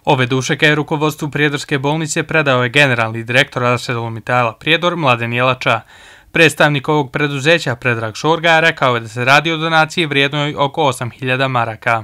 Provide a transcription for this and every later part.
Ove dušeke rukovodstvu Prijedorske bolnice predao je generalni direktor ArcelorMittala Prijedor Mladen Jelača. Predstavnik ovog preduzeća Predrag Šorga rekao je da se radi o donaciji vrijednoj oko 8.000 maraka.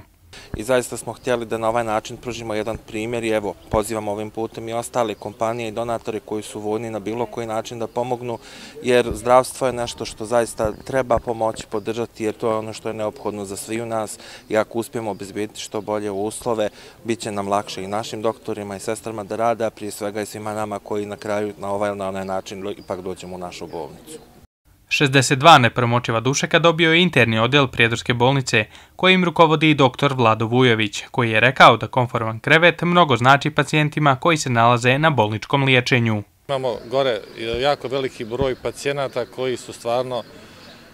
I zaista smo htjeli da na ovaj način pružimo jedan primjer i evo, pozivamo ovim putem i ostale kompanije i donatore koji su voljni na bilo koji način da pomognu, jer zdravstvo je nešto što zaista treba pomoći, podržati, jer to je ono što je neophodno za svi u nas i ako uspijemo obezbediti što bolje uslove, bit će nam lakše i našim doktorima i sestrama da rade, a prije svega i svima nama koji na kraju na ovaj ili na onaj način ipak dođemo u našu bolnicu. 62 nepromočiva dušeka dobio je interni odjel Prijedorske bolnice, kojim rukovodi i dr. Vlado Vujović, koji je rekao da komfortan krevet mnogo znači pacijentima koji se nalaze na bolničkom liječenju. Imamo gore jako veliki broj pacijenata koji su stvarno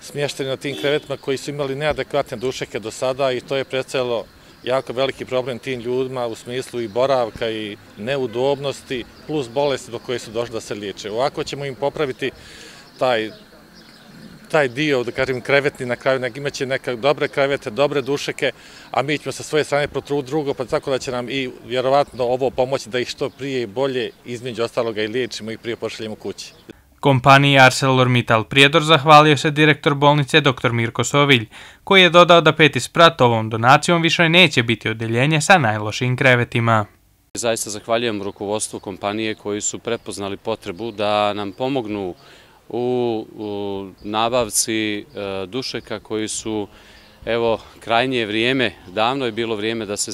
smješteni na tim krevetima, koji su imali neadekvatne dušeke do sada i to je predstavljalo jako veliki problem tim ljudima u smislu i boravka i neudobnosti plus bolesti do koje su došli da se liječe. Ovako ćemo im popraviti taj dio, da kažem, krevetni na kraju, imat će neke dobre krevete, dobre dušeke, a mi ćemo sa svoje strane potruditi drugo, pa tako da će nam i vjerovatno ovo pomoći da ih što prije i bolje, između ostaloga, i liječimo i prije pošaljemo kući. Kompaniji ArcelorMittal Prijedor zahvalio se direktor bolnice dr. Mirko Sovilj, koji je dodao da peti sprat ovom donacijom više neće biti odjeljenje sa najlošijim krevetima. Zaista zahvaljujem rukovodstvu kompanije koji su prepoznali potrebu da nam pomognu u nabavci dušeka koji su, evo, krajnje vrijeme, davno je bilo vrijeme da se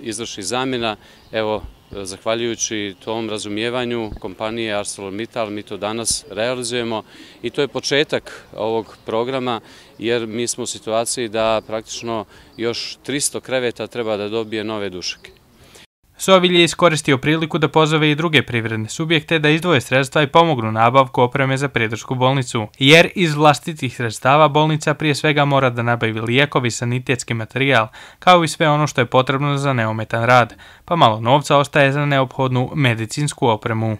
izvrši zamjena, evo, zahvaljujući tom razumijevanju kompanije ArcelorMittal mi to danas realizujemo i to je početak ovog programa jer mi smo u situaciji da praktično još 300 kreveta treba da dobije nove dušeke. Sovilj je iskoristio priliku da pozove i druge privredne subjekte da izdvoje sredstva i pomognu nabavku opreme za Prijedorsku bolnicu, jer iz vlastitih sredstava bolnica prije svega mora da nabavi lijekovi, sanitetski materijal, kao i sve ono što je potrebno za neometan rad, pa malo novca ostaje za neophodnu medicinsku opremu.